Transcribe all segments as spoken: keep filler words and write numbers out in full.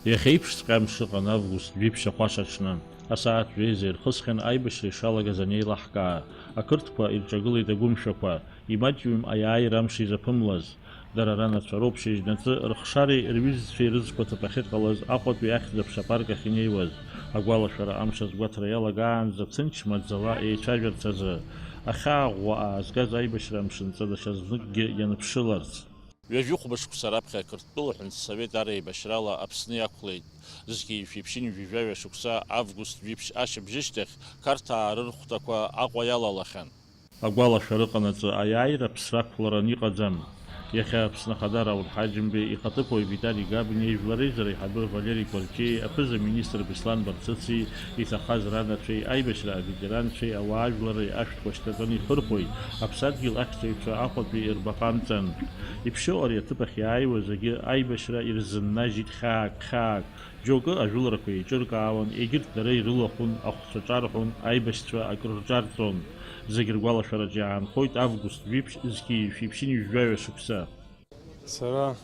Иахьа еиԥшҵәҟьа амш ыҟан август жәиԥшь ахәашаҽны. Асааҭ жәеиза ирхысхьан аибашьра ишалагаз анеилаҳкаа. Ақырҭқәа ирҿагылеит агәымшәақәа, имаҷҩым аиааира амш изаԥымлаз. Дара ранацәа роуп шьыжьнаҵы рыхшареи рҩызцәеи рызқәа ҭыԥ ахьыҟалаз Аҟәатәи ахьӡ-аԥша апарк ахь инеиуаз. Агәалашәара амш азгәаҭара иалагаанӡа ҭынч маӡала еицәажәарц азы, ахьаа ӷәӷәа аазгаз аибашьра амшынҵа даҽазныкгьы ианыԥшыларц. Ҩажәихәба шықәса раԥхьа Қырҭтәыла аҳәынҭсовет ареибашьрала Аԥсны иақәлеит. Зқьи жәшәи ԥшьынҩажәи жәаҩа шықәса август жәиԥшь ашьыбжьышьҭахь Қарҭаа рырхәҭақәа Аҟәа иалалахьан. Агәалашәара ыҟанаҵы аиааира аԥсра ақәларан иҟаӡам. Иахьа Аԥсны Ахада Рауль Ҳаџьымбеи ихаҭыԥуаҩ Витали Габниеи, жәлар реизара аиҳабы Валери Кәарҷиеи, аԥыза-министр Беслан Барцыци иҭахаз ранацәеи, аибашьра аветеранцәеи ауаажәларреи ашәҭқәа шьҭаҵаны иԥырҟоит, аԥсадгьыл ахьчаҩцәа Аҟәатәи рбаҟа амҵан. Иԥшьоу ари аҭыԥ ахь иааиуа зегьы аибашьра ирзыннажьит хьаак, хьаак. Џьоукы ажәыларақәа еиҿыркаауан, егьырҭ дара ирылахәын, ахәцәа ҿарҳәон, аибашьцәа акрырҿарҵон. Зегь ргәалашәараҿы иаанхоит август жәиԥшь зқьи жәшәи ԥшьынҩажәи жәаҩа шықәса. Сара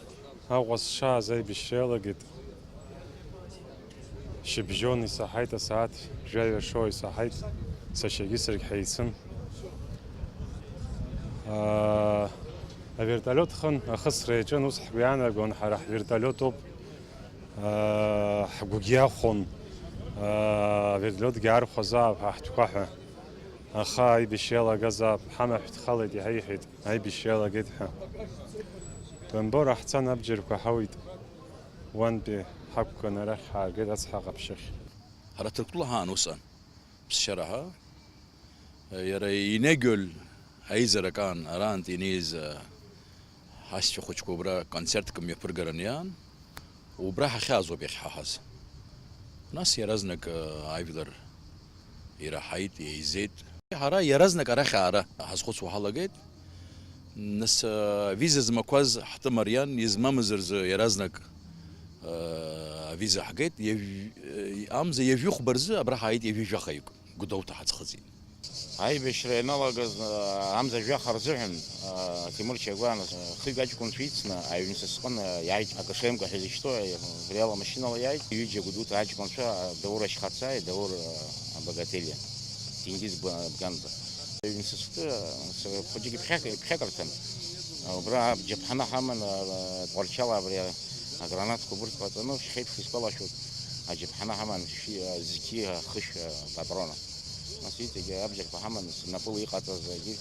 Аҟәа сшааз аибашьра иалагеит. Шьыбжьон исаҳаит, асааҭ жәаҩа шоу исаҳаит, сашьагьы саргь ҳаицын. Аа, авертолиот хан, ахысра иаҿын, ус ҳгәы иаанагон, ҳара ҳвертолиотуп. Аа, ҳгәгьы иахәон, аа, авертолиотгьы аархәазаап ҳа ҳтәқәа ҳәа. Аха аибашьра иалагазаап, ҳамаҳә дхалеит, иҳаиҳәеит, аибашьра иалагеит ҳәа. Бамбора ҳцан, абџьарқәа ҳауит, уантәи ҳақәган арахь ҳааргеит ацҳа ҟаԥшьахь. Ҳара Ҭырқәтәыла ҳаан усҟан, ԥсшьара ҳәа, иара Инегьоль аизарак аан, араантә инеиз, ҳасцәа хәыҷқәа убра концертк мҩаԥыргараны иаан, убра ҳахьаазоуп иахьҳаҳаз. Нас иаразнак, ажәлар ираҳаит, еизеит. Ҳара иаразнак арахь аара ҳазхәыцуа ҳалагеит. Нас, авиза змақәаз ҳтәы мариан, измамыз рзы иаразнак, авиза ҳгеит. Ҩажә-, амза ҩажәихәба рзы абра ҳааит, ҩажәи жәахаҩык Гәдоуҭа ҳаӡхыҵит. Аибашьра ианалагаз, амза жәаха рзыҳәан, Ҭемыр Чагәан, хҩык аҷкәынцәа ицны аҩны сасҟан иааит, акашемка ҳәа изышьҭоу, убри ала машьынала иааит, ҩыџьа Гәдоуҭа аҷкәынцәа, Даур Ашьхацаи, Даур Абагателиа, Тингиз Б-, Бганба. Аҩны сасҟы, хәыҷык иԥхьак-, иԥхьакырҭан, убра абџьаԥҳаны ҳаман, Тҟәарчал абри агранатқәа убырҭ ҟаҵаны, шьхеиԥш исгәалашәоит, аџьаԥҳаны ҳаман, шәи-, зқьи хышә патрона. Нас иҵегьы абџьарқәа ҳаманы, снапыла иҟаҵаз зегьы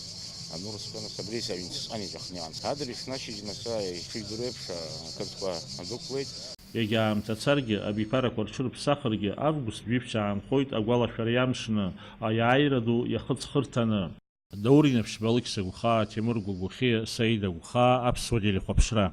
анурысқәа, нас абри саҩнҵысҟан иҵәахны иҟан. Адрес нашьыжьны са ишыжәдыруа еиԥш, ақырҭқәа дәықәлеит. Егьа аамҭа царгьы, абиԥарақәа рҽырԥсахыргьы, август жәиԥшь аанхоит агәалашәара иамшны, аиааира ду иахыҵхырҭаны. Даур Инаԥшьба, Алықьса Гәхаа, Ҭемыр Гәагәахьиа, Саида Гәхаа, Аԥсуа телехәаԥшра.